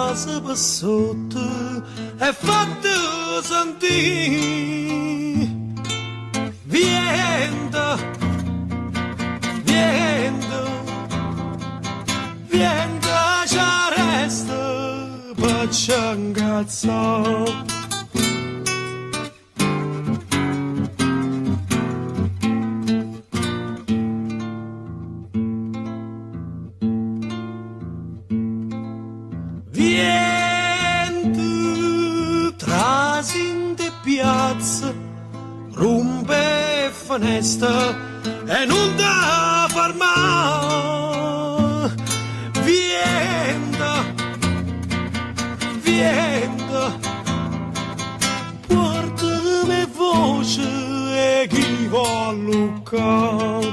Trase pe sotto e fatte sentì. Viento, viento, viento ce resta pe ce 'ncazzà. Viento, trase 'int' 'e piazze, rumpe 'e feneste e nun te fermà. Viento, viento, puorteme 'e voce 'e chi vo alluccà.